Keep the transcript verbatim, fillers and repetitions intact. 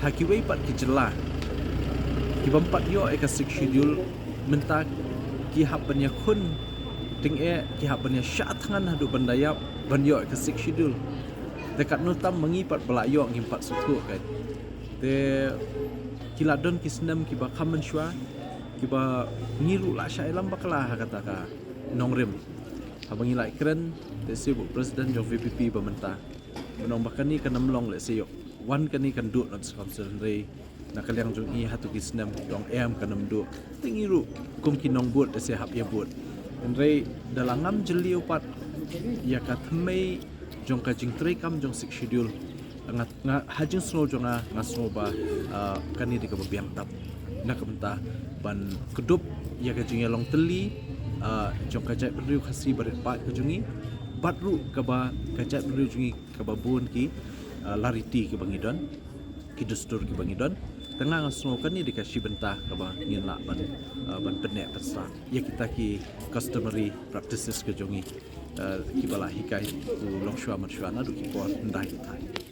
Ha kiwei pat ki jylla ki bym pat ïoh ïa ka Sixth Schedule, mynta ki hap ban ïakhun tyngeh, ki hap ban ïashah thngan haduh ban da ïap ban ïoh ïa ka Sixth Schedule. Te katno tam ma ngi pat ba la ïoh ngim pat sngewthuh kein. Te ki la don ki snem kiba kham mynshuwa kiba ngi ruh la shah ïalam bakla ha kata ka nongrim. Haba ngi la kren te shu buh president jong VPP ba mynta, ban ong ba kane kan ym long lehse ïoh wan kane kan duh na District Council, hynrei na ka liang jong i hato ki snem dang em kan ym duh. Te ngi ruh kum ki nongbud lehse hap ïa bud. Hynrei da la ngam jylliew pat ïa ka thymmei jong ka jingtreikam jong Sixth Schedule, nga, nga ha jingsngew jong nga, nga sngew ba, ah, kane dei kaba biang tap. Na ka bynta ban kdup ïa ka jingïalong tylli, ah, jong ka jaitbynriew Khasi barit paid ka jong ngi, bad ruh kaba ka jaitbynriew jong ngi kaba bun ki, ah, lariti kiba ngi don, ki dustur kiba ngi don. Te nga, nga sngew kane dei ka shi bynta kaba ngin lah ban, ah, ban pynneh pynsah ïa kita ki customary practices ka jong ngi, ah, kiba la hikai u longshuwa manshuwa naduh ki por hyndai ki thai.